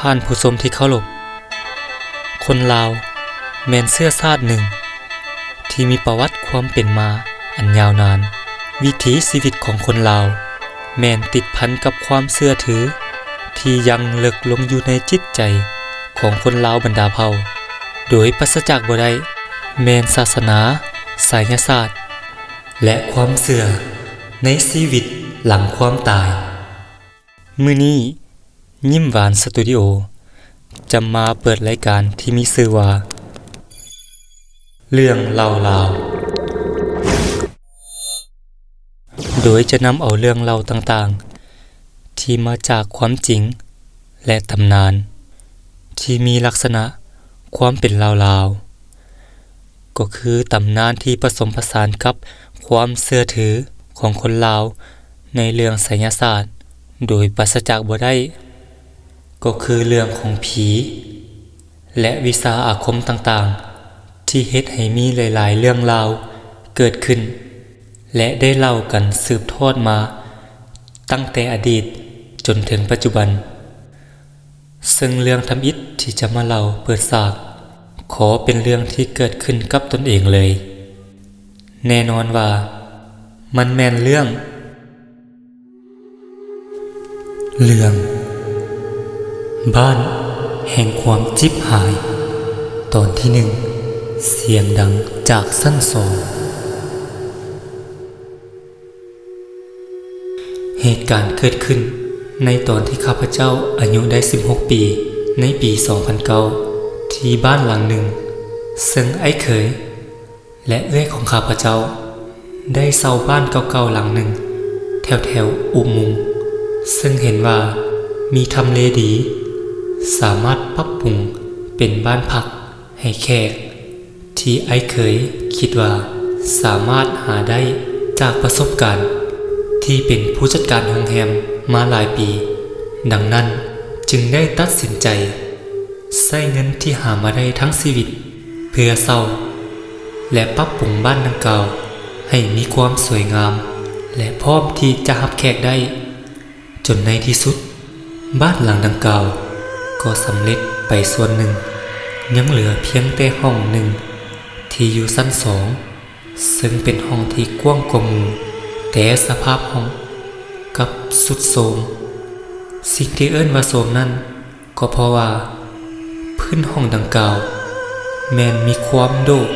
ທ່ານຜູ້ຊົມທີ່ເຄົາລົບ, ຄົນລາວແມ່ນເຊື້ອຊາດໜຶ່ງທີ່ມີປະຫວັດຄວາມເປັນມາອັນຍາວນານ. ວິຖີຊີວິດຂອງຄົນລາວແມ່ນຕິດພັນກັບຄວາມເຊື່ອຖືທີ່ຍັງເລິກລົງຢູ່ໃນຈິດໃຈຂອງຄົນລາວບັນດາເຜົ່າ, ໂດຍປາສະຈາກບໍ່ໄດ້ແມ່ນສາສະໜາ, ໄສຍະສາດ ແລະ ຄວາມເຊື່ອໃນຊີວິດຫຼັງຄວາມຕາຍ. ມື້ນີ້ ຍິ້ມຫວານສະຕູດິໂອຈະມາເປີດລາຍການທີ່ມີຊື່ວ່າ ເລື່ອງເລົ່າລາວ ໂດຍຈະນຳເອົາເລື່ອງເລົ່າຕ່າງໆທີ່ມາຈາກຄວາມຈິງ ແລະ ຕຳນານທີ່ມີລັກສະນະຄວາມເປັນລາວໆ ກໍຄືຕຳນານທີ່ປະສົມປະສານກັບຄວາມເຊື່ອຖືຂອງຄົນລາວໃນເລື່ອງໄສຍະສາດ ໂດຍປາສະຈາກບໍ່ໄດ້ ກໍຄືເລື່ອງຂອງຜີ ແລະ ວິຊາອາຄົມຕ່າງໆ ທີ່ເຮັດໃຫ້ມີຫຼາຍໆເລື່ອງລາວເກີດຂຶ້ນ ແລະ ໄດ້ເລົ່າກັນສືບທອດມາຕັ້ງແຕ່ອະດີດຈົນເຖິງປັດຈຸບັນ. ເຊິ່ງເລື່ອງທຳອິດທີ່ຈະມາເລົ່າເປີດສາກ ຂໍເປັນເລື່ອງທີ່ເກີດຂຶ້ນກັບຕົນເອງເລີຍ. ແນ່ນອນວ່າມັນແມ່ນເລື່ອງ ເລື່ອງບ້ານແຫ່ງຄວາມຈິບຫາຍ ຕອນທີໜຶ່ງ ສຽງດັງຈາກຊັ້ນສອງ. ເຫດການເກີດຂຶ້ນໃນຕອນທີ່ຂ້າພະເຈົ້າອາຍຸໄດ້ສິບຫົກປີ ໃນປີສອງພັນເກົ້າ ທີ່ບ້ານຫຼັງໜຶ່ງ ເຊິ່ງອ້າຍເຂີຍ ແລະ ເອື້ອຍຂອງຂ້າພະເຈົ້າ ໄດ້ເຊົ່າບ້ານເກົ່າໆຫຼັງໜຶ່ງ ແຖວໆອຸມົງ ເຊິ່ງເຫັນວ່າມີທຳເລດີ ສາມາດປັບປຸງເປັນບ້ານພັກໃຫ້ແຂກ ທີ່ອ້າຍເຂີຍຄິດວ່າສາມາດຫາໄດ້ຈາກປະສົບການທີ່ເປັນຜູ້ຈັດການໂຮງແຮມມາຫຼາຍປີ. ດັ່ງນັ້ນຈຶ່ງໄດ້ຕັດສິນໃຈໃຊ້ເງິນທີ່ຫາມາໄດ້ທັງຊີວິດ ເພື່ອເຊົ່າ ແລະ ປັບປຸງບ້ານດັ່ງກ່າວໃຫ້ມີຄວາມສວຍງາມ ແລະ ພ້ອມທີ່ຈະຮັບແຂກໄດ້, ຈົນໃນທີ່ສຸດ ບ້ານຫຼັງດັ່ງກ່າວກໍສຳເລັດໄປສ່ວນໜຶ່ງ, ຍັງເຫຼືອພຽງແຕ່ຫ້ອງໜຶ່ງທີ່ຢູ່ຊັ້ນສອງ ເຊິ່ງເປັນຫ້ອງທີ່ກວ້າງກວ່າໝູ່, ແຕ່ສະພາບຫ້ອງກັບຊຸດໂຊມ. ສິ່ງທີ່ເອີ້ນວ່າໂຊມນັ້ນ ກໍເພາະວ່າພື້ນຫ້ອງດັ່ງກ່າວແມ່ນມີຄວາມໂດກ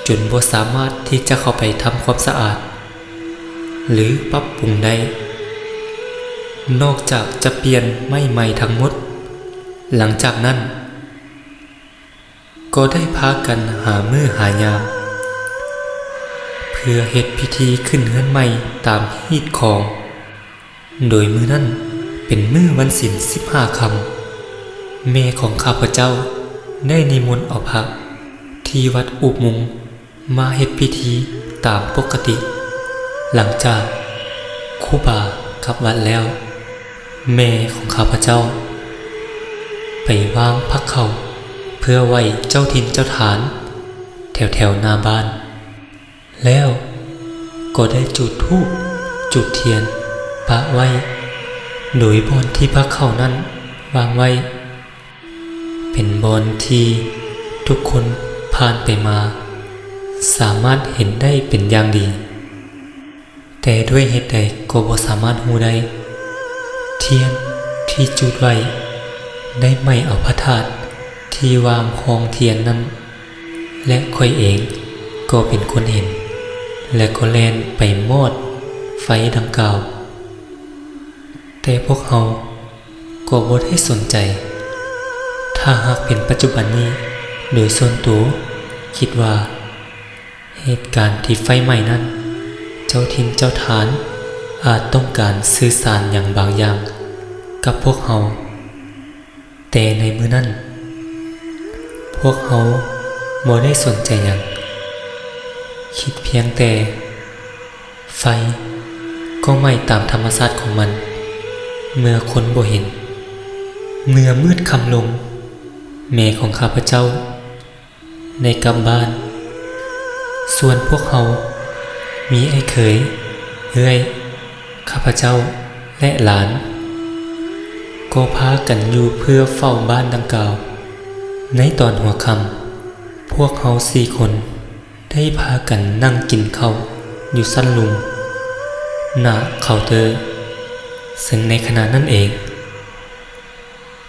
ຈົນບໍ່ສາມາດທີ່ຈະເຂົ້າໄປທຳຄວາມສະອາດ ຫຼື ປັບປຸງໄດ້ ນອກຈາກຈະປ່ຽນໄມ້ໃໝ່ທັງໝົດ. ຫຼັງຈາກນັ້ນ ກໍໄດ້ພາກັນຫາມື້ຫາຍາມ ເພື່ອເຮັດພິທີຂຶ້ນເຮືອນໃໝ່ຕາມຮີດຄອງ. ໂດຍມື້ນັ້ນເປັນມື້ວັນສິນສິບຫ້າຄ່ຳ, ແມ່ຂອງຂ້າພະເຈົ້າໄດ້ນິມົນເອົາພະທີ່ວັດອຸມົງມາເຮັດພິທີຕາມປົກກະຕິ. ຫຼັງຈາກຄູບາກັບວັດແລ້ວ, ແມ່ຂອງຂ້າພະເຈົ້າໄປວາງພະເຂົ້າເພື່ອໄຫວ້ເຈົ້າຖິ່ນເຈົ້າຖານແຖວໆໜ້າບ້ານ. ແລ້ວກໍໄດ້ຈູດທູບຈູດທຽນປະໄວ້, ໂດຍບ່ອນທີ່ພະເຂົ້ານັ້ນວາງໄວ້ ເປັນບ່ອນທີ່ທຸກຄົນຜ່ານໄປມາສາມາດເຫັນໄດ້ເປັນຢ່າງດີ, ແຕ່ດ້ວຍເຫດໃດກໍບໍ່ສາມາດຮູ້ໄດ້. ທຽນທີ່ຈູດໄວ້ໄດ້ໄໝ້ເອົາພະທາດທີ່ວາງຮອງທຽນນັ້ນ. ແລະ ຂ້ອຍເອງກໍເປັນຄົນເຫັນ ແລະ ກໍແລ່ນໄປມອດໄຟດັ່ງກ່າວ, ແຕ່ພວກເຮົາກໍບໍ່ໄດ້ສົນໃຈ. ຖ້າຫາກເປັນປັດຈຸບັນນີ້, ໂດຍສ່ວນໂຕຄິດວ່າເຫດການທີ່ໄຟໄໝ້ນັ້ນ, ເຈົ້າຖິ່ນເຈົ້າຖານອາດຕ້ອງການສື່ສານຫຍັງບາງຢ່າງກັບພວກເຮົາ. ແຕ່ໃນມື້ນັ້ນ, ພວກເຮົາບໍ່ໄດ້ສົນໃຈຫຍັງ, ຄິດພຽງແຕ່ໄຟກໍໄໝ້ຕາມທຳມະຊາດຂອງມັນ ເມື່ອຄົນບໍ່ເຫັນ. ເມື່ອມືດຄ່ຳລົງ, ແມ່ຂອງຂ້າພະເຈົ້າ ໄດ້ກັບບ້ານ. ສ່ວນພວກເຮົາມີອ້າຍເຂີຍ, ເອື້ອຍ, ຂ້າພະເຈົ້າ ແລະ ຫຼານ. ກໍພາກັນຢູ່ເພື່ອເຝົ້າບ້ານດັ່ງກ່າວ. ໃນຕອນຫົວຄ່ຳ, ພວກເຮົາສີ່ຄົນໄດ້ພາກັນນັ່ງກິນເຂົ້າຢູ່ຊັ້ນລຸ່ມ ໜ້າເຄົາເຕີ, ເຊິ່ງໃນຂະນະນັ້ນເອງ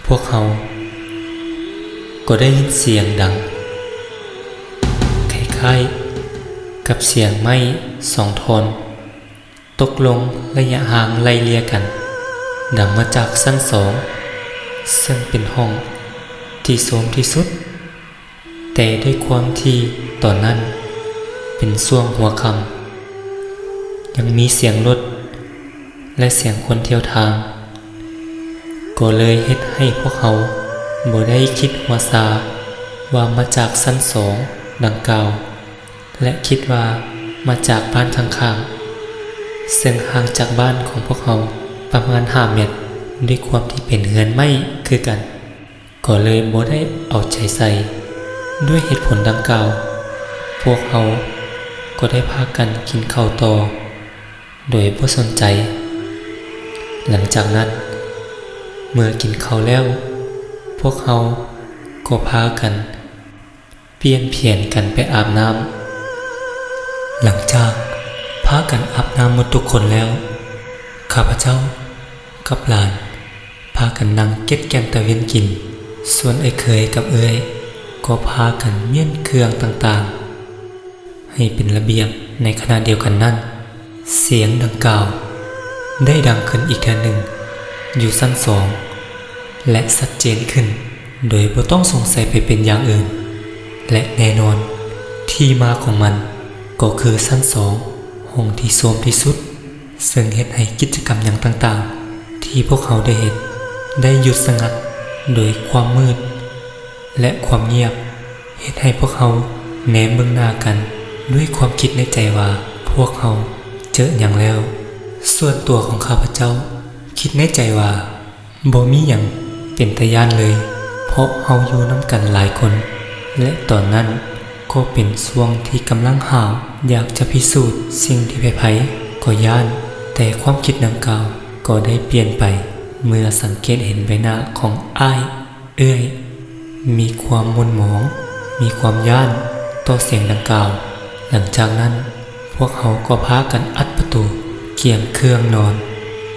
ພວກເຮົາກໍໄດ້ຍິນສຽງດັງຄ້າຍໆກັບສຽງໄມ້ສອງທ່ອນຕົກລົງໄລຍະຫ່າງໄລ່ເລ່ຍກັນ, ດັງມາຈາກຊັ້ນສອງ ເຊິ່ງເປັນຫ້ອງທີ່ໂຊມທີ່ສຸດ. ແຕ່ດ້ວຍຄວາມທີ່ຕອນນັ້ນເປັນຊ່ວງຫົວຄ່ຳ, ຍັງມີສຽງລົດ ແລະ ສຽງຄົນທ່ຽວທາງ, ກໍເລີຍເຮັດໃຫ້ພວກເຮົາບໍ່ໄດ້ຄິດຫົວຊາວ່າມາຈາກຊັ້ນສອງດັ່ງກ່າວ ແລະ ຄິດວ່າມາຈາກບ້ານຂ້າງໆ, ເຊິ່ງຫ່າງຈາກບ້ານຂອງພວກເຮົາປະມານຫ້າແມັດ. ດ້ວຍຄວາມທີ່ເປັນເຮືອນໄມ້ຄືກັນ, ກໍເລີຍບໍ່ໄດ້ເອົາໃຈໃສ່. ດ້ວຍເຫດຜົນດັ່ງກ່າວ, ພວກເຮົາກໍໄດ້ພາກັນກິນເຂົ້າຕໍ່ໂດຍບໍ່ສົນໃຈ. ຫຼັງຈາກນັ້ນ, ເມື່ອກິນເຂົ້າແລ້ວ, ພວກເຮົາກໍພາກັນປ່ຽນຜຽນກັນໄປອາບນ້ຳ. ຫຼັງຈາກພາກັນອາບນ້ຳໝົດທຸກຄົນແລ້ວ, ຂ້າພະເຈົ້າ ກັບຫຼານພາກັນນັ່ງເກັດແກມຕາເວັນກິນ, ສ່ວນອ້າຍເຂີຍກັບເອື້ອຍກໍພາກັນມ້ຽນເຄື່ອງຕ່າງໆໃຫ້ເປັນລະບຽບ. ໃນຂະນະດຽວກັນນັ້ນ, ສຽງດັ່ງກ່າວໄດ້ດັງຂຶ້ນອີກເທື່ອໜຶ່ງຢູ່ຊັ້ນສອງ ແລະ ຊັດເຈນຂຶ້ນໂດຍບໍ່ຕ້ອງສົງໄສໄປເປັນຢ່າງອື່ນ ແລະ ແນ່ນອນທີ່ມາຂອງມັນກໍຄືຊັ້ນສອງ ຫ້ອງທີ່ໂຊມທີ່ສຸດ. ເຊິ່ງເຮັດໃຫ້ກິດຈະກຳຫຍັງຕ່າງໆທີ່ພວກເຮົາໄດ້ເຮັດໄດ້ຢຸດສະຫງັດໂດຍຄວາມມືດ ແລະ ຄວາມງຽບ, ເຮັດໃຫ້ພວກເຮົາແນມເບິ່ງໜ້າກັນດ້ວຍຄວາມຄິດໃນໃຈວ່າ ພວກເຮົາເຈີຫຍັງແລ້ວ. ສ່ວນຕົວຂອງຂ້າພະເຈົ້າຄິດໃນໃຈວ່າ ບໍ່ມີຫຍັງເປັນຕາຢ້ານເລີຍ, ເພາະເຮົາຢູ່ນຳກັນຫຼາຍຄົນ ແລະ ຕອນນັ້ນກໍເປັນຊ່ວງທີ່ກຳລັງຫ້າວ ຢາກຈະພິສູດສິ່ງທີ່ໃຜໆກໍຢ້ານ. ແຕ່ຄວາມຄິດດັ່ງກ່າວກໍໄດ້ປ່ຽນໄປ ເມື່ອສັງເກດເຫັນໃບໜ້າຂອງອ້າຍ ເອື້ອຍ ມີຄວາມໝົ່ນໝອງ, ມີຄວາມຢ້ານຕໍ່ສຽງດັ່ງກ່າວ. ຫຼັງຈາກນັ້ນ, ພວກເຮົາກໍພາກັນອັດປະຕູ, ກຽມເຄື່ອງນອນ.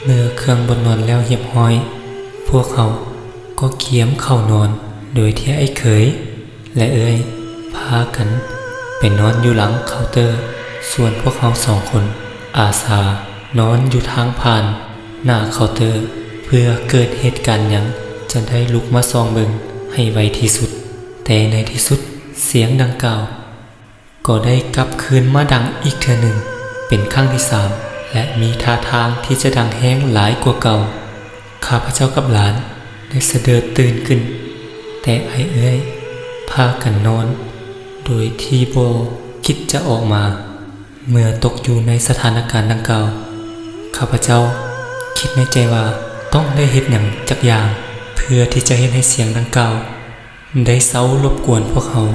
ເມື່ອເຄື່ອງບ່ອນນອນແລ້ວຮຽບຮ້ອຍ, ພວກເຮົາກໍກຽມເຂົ້ານອນ, ໂດຍທີ່ອ້າຍເຂີຍ ແລະ ເອື້ອຍພາກັນໄປນອນຢູ່ຫຼັງເຄົາເຕີ, ສ່ວນພວກເຮົາສອງຄົນອາສານອນຢູ່ທາງຜ່ານໜ້າເຄົາເຕີ, ເພື່ອເກີດເຫດການຫຍັງຈະໄດ້ລຸກມາສ່ອງເບິ່ງໃຫ້ໄວທີ່ສຸດ. ແຕ່ໃນທີ່ສຸດ, ສຽງດັ່ງກ່າວ ກໍໄດ້ກັບຄືນມາດັງອີກເທື່ອໜຶ່ງເປັນຄັ້ງທີສາມ ແລະ ມີທ່າທາງທີ່ຈະດັງແຮງຫຼາຍກວ່າເກົ່າ. ຂ້າພະເຈົ້າກັບຫຼານໄດ້ສະເດີດຕື່ນຂຶ້ນ, ແຕ່ອ້າຍເອື້ອຍພາກັນນອນໂດຍທີ່ບໍ່ຄິດຈະອອກມາ. ເມື່ອຕົກຢູ່ໃນສະຖານະການດັ່ງກ່າວ, ຂ້າພະເຈົ້າຄິດໃນໃຈວ່າຕ້ອງໄດ້ເຮັດຫຍັງຈັກຢ່າງ ເພື່ອທີ່ຈະເຮັດໃຫ້ສຽງດັ່ງກ່າວ ໄດ້ເຊົາລົບກວນພວກເຮົາ.